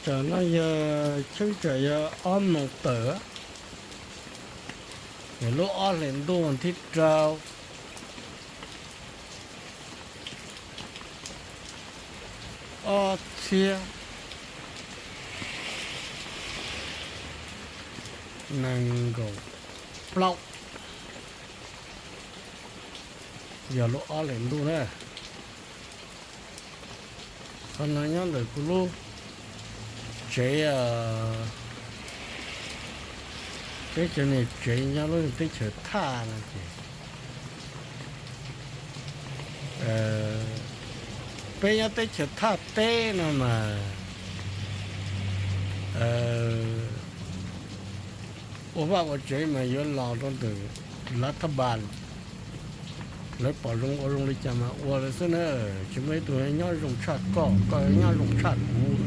Tam no yog cheeb tsam yog ob moos tawm, yog lub ob hlis ntuj thib rau, ob txhiab nees nkaum plaub, yog lub ob hlis ntuj na. Qhov no nyob ntawm kuv lub tsev, teb chaws niam tsev nyob lub teb chaws Thaj no ces, peb nyob teb chaws Thaj teb no mas ua vaj ua tsev mas yuav los rau ntawm lav thaj npas, lawv pom zoo ua zoo li cas mas ua lawm xwb na. Tsis muaj ib tug nyob zoo tshaj koj, koj nyob zoo tshaj kuv,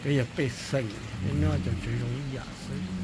peb yog pej xeem, peb nyob cov tsev zoo ib yam xwb.